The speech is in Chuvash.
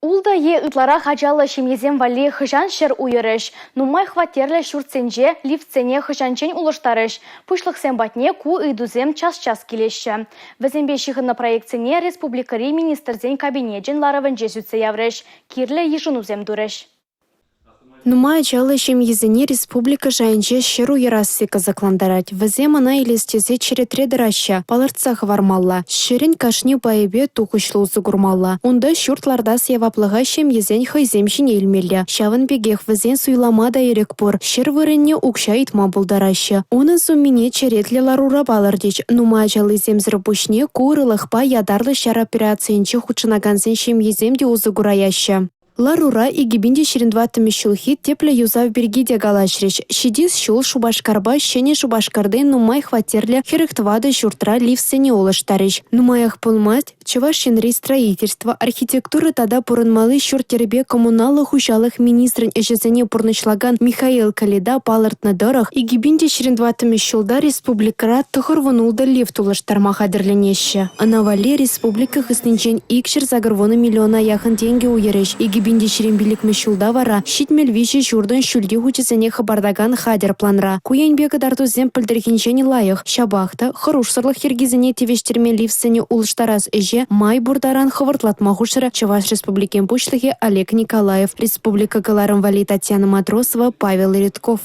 Ултӑ е ытларах ачаллӑ ҫемьесем валли хӑҫан ҫӗр уйӑрӗҫ? Нумай хваттерлӗ ҫуртсенче лифтсене хӑҫанччен улӑштарӗҫ? Пуҫлӑхсем патне ку ыйтусем час-час килеҫҫӗ. Вӗсемпе ҫыхӑннӑ проектсене республикӑри Министрсен Кабинечӗн ларӑвӗнче сӳтсе яврӗҫ, кирлӗ йышӑнусем турӗҫ. Нумай ачаллӑ ҫемьесене республика шайӗнче ҫӗр уйӑрасси кӑсӑклантарать. Вӗсем ӑна илес тесе черетре тӑраҫҫӗ. Палӑртса хӑвармалла, ҫӗрӗн кашни пайӗпе тухӑҫлӑ усӑ курмалла. Унта ҫурт лартас яваплӑха ҫемьесен хӑйсем ҫине илмелле. Ҫавӑн пекех вӗсен суйлама та ирӗк пур, ҫӗр вырӑнне укҫа ыйтма пултараҫҫӗ. Унӑн суммине черетлӗ ларура палӑртӗҫ. Нумай ачаллисемсӗр пуҫне ку ырӑлӑхпа ятарлӑ ҫар операцийӗнче хутшӑнакансен ҫемйисем те усӑ кураяҫҫӗ. Ларура 2024 ҫулхи тӗплӗ юсав пирки те калаҫрӗҫ. Ҫитес ҫул Шупашкарпа Ҫӗнӗ Шупашкарти нумай хваттерлӗ 44 ҫуртра лифтсене улӑштарӗҫ. Нумаях пулмасть Чӑваш Енри строительство, архитектура тата пурӑнмалли ҫурт-йӗрпе коммуналлӑ хуҫалӑх министрӗн ӗҫӗсене пурнӑҫлакан Михаил Калида палӑртнӑ тӑрӑх, 2024 ҫулта республикӑра 96 лифт улӑштарма хатӗрленеҫҫӗ. Ӑна валли республика хыснинчен 280 миллиона яхӑн тенкӗ уйӑрӗҫ. 2025 ҫулта вара 73 ҫуртӑн ҫӳлти хучӗсене хӑпартакан хатӗр планра. Ку енпе кӑтартусем пӗлтӗрхинчен лайӑх. Ҫапах та хӑрушсӑрлӑх йӗркисене тивӗҫтерме лифтсене улӑштарас ӗҫе май пур таран хӑвӑртлатма хушрӗ Чӑваш Республикин Пуҫлӑхӗ Олег Николаев. Республика кӑларӑм валли Татьяна Матросова, Павел Редков.